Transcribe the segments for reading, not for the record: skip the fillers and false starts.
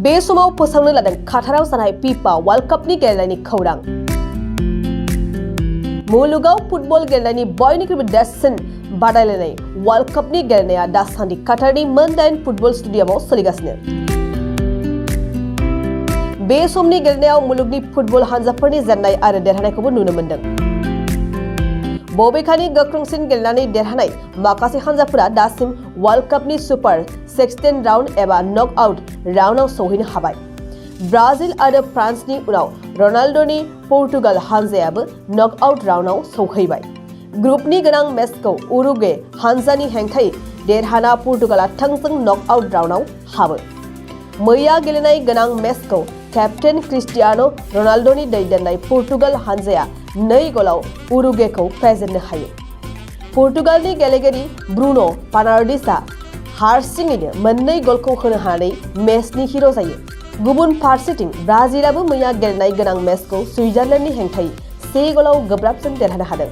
बे समाव फोसावनो लादों काटाराव जानाय फिफा वर्ल्ड कपनि गेलेनायनि खौरां। मुलुगाव फुटबल गेलेनायनि बयनिख्रुइबो देरसिन बादायलायनाय वर्ल्ड कपनि गेलेनाया दासान्दि काटारनि मोन 8 फुटबल स्टेडियामाव सोलिगासिनो। बे समनि गेलेनायाव मुलुगनि फुटबल हानजाफोरनि जेननाय आरो देरहानायखौबो नुनो मोन्दों। बबेखानि गोख्रोंसिन गेलेनानै देरहानाय माखासे हानजाफोरा दासिम वर्ल्ड कपनि सुपार 16 राउन्ड एबा नक आउट राउन्डआव सौहैनो हाबाय। ब्राजिल आरो फ्रान्सनि उनाव रनाल्ड'नि पर्तुगाल हानजायाबो नक आउट राउन्डआव सौहैबाय। ग्रुपनि गोनां मेचखौ उरुग्वे हानजानि हेंथायै देरहाना पर्तुगालआ थोंजों नक आउट राउन्डआव हाबो। मैया गेलेनाय गोनां मेचखौ केप्टेन क्रिस्टियानो रनाल्ड'नि दैदेननाय पर्तुगाल हानजाया 2 गलाव उरुग्वेखौ फेजेननो हायो। पर्तुगालनि गेलेगिरि ब्रुनो फार्नान्डेसआ हारसिङैनो 2 गलखौ होनो हानानै मेचनि हिर' जायो। गुबुन फारसेथिं ब्राजिलआबो मैया गेलेनाय गोनां मेचखौ सुइजारलेन्डनि हेंथायै 1 गलाव गोब्राबजों देरहानो हादों।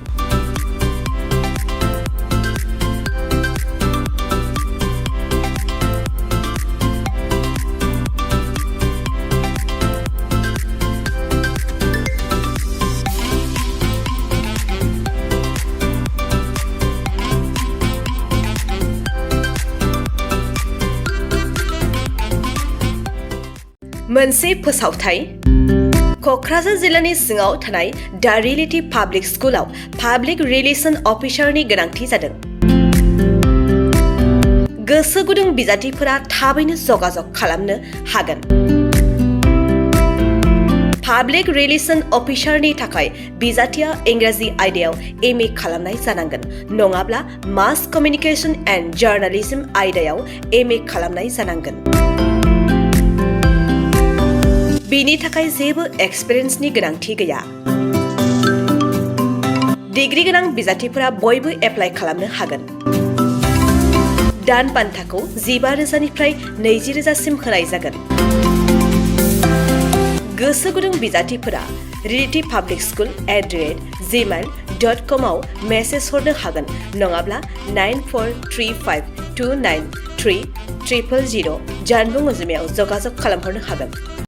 मोनसे फोसावथाय क'क्राझार जिल्लानि सिङाव थानाय दा रियेलिटी पाब्लिक स्कुलाव पाब्लिक रिलेशन अफिसारनि गोनांथि जादों। गोसो गुदुं बिजाथिफोरा थाबैनो जगाजग खालामनो हागोन। पाब्लिक रिलेशन अफिसारनि थाखाय बिजाथिया इंराजि आयदायाव MA खालामनाय जानांगोन, नङाब्ला मास कमिउनिकेशन एन्ड जार्नालिज्म आयदायाव MA खालामनाय जानांगोन। बेनि थाखाय जेबो एक्सपिरियेन्सनि गोनांथि गैया। डिग्री गोनां बिजाथिफोरा बयबो एप्लाइ खालामनो हागोन। दान बान्थाखौ 15,000 निफ्राय 20,000 होनाय जागोन। गोसो गुदुं बिजाथिफोरा रियेलिटी पाब्लिक स्कुल @gmail.com आव मेसेज हरनो हागोन, नङाब्ला 9435293000 जानबुं अनजिमायाव जगाजग खालामहरनो हागोन।